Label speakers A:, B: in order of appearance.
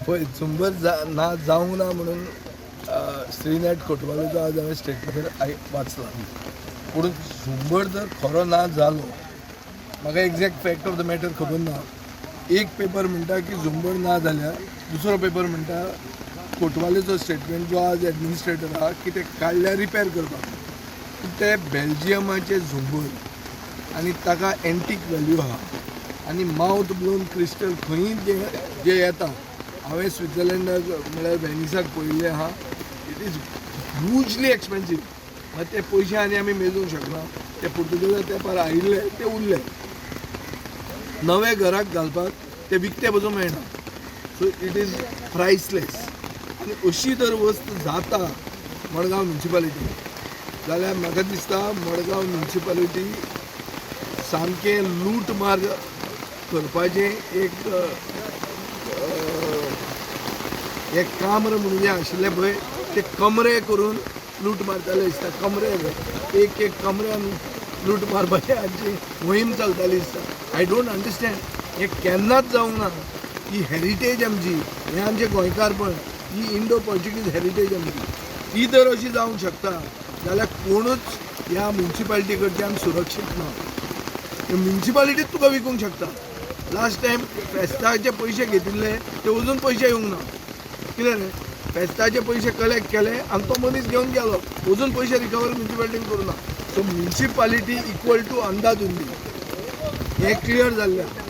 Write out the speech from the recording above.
A: पळय, झुंबर जा ना जावंक ना म्हणून श्रीनाथ कोटवालेचो आज हांवें स्टेटमेंट वाचला. पूण झुंबर जर खरो ना जालो, म्हाका exact fact of the matter खबर ना. एक पेपर म्हणटा की झुंबर ना जाल्यार, दुसरो पेपर म्हणटा, कोटवालेचो स्टेटमेंट जो आज एडमिनिस्ट्रेटर आहा, की ते काडल्यार रिपेर करपाक. पूण ते बेल्जियमाचे झुंबर आनी ताका एंटीक व्हॅल्यू आहा आनी मावथ ब्लोन क्रिस्टल खंयी जे जे येता, हांवें स्वित्झर्लंडाक म्हळ्यार वेनिसाक पळयल्लें आहा. It is hugely expensive. मागीर ते पयशे आनी आमी मेजूंक शकना. ते पुर्तुगेजा तेंपार आयिल्ले, ते उरले. नवे घराक घालपाक ते विकते पसून मेळना. So it is priceless. आनी अशी जर वस्त जाता मडगांव म्युनिसिपालिटी जाल्यार म्हाका दिसता मडगांव म्युनिसिपालिटी सामकें लूट मार करपाचें एक एक काम्र म्हणून जें आशिल्लें पळय, ते कमरे करून लूट मारताले दिसता. कमरे, एक एक कमऱ्यान लूट मारपाची हांची मोहीम चलताली दिसता. I don't understand. हें केन्नाच जावंक ना. ही हेरिटेज आमची, हें आमचें गोंयकारपण, ही इंडो पोर्चुगीज हेरिटेज आमची. ती जर अशी जावंक शकता जाल्यार कोणूच ह्या म्युनिसिपालिटी कडच्यान सुरक्षीत ना. म्युनिसिपालिटीच तुका विकूंक शकता. लास्ट टायम फेस्ताचे पयशे घेतिल्ले, ते अजून पयशे येवंक ना. कितें रे, फेस्ताचे पयशे कलेक्ट केले आनी तो मनीस घेवन गेलो, अजून पयशे रिकवर म्युनिसिपालिटीन करूं ना. सो म्युनिसिपालिटी इक्वल टू अंदाधुंदी हें क्लियर जाल्लें.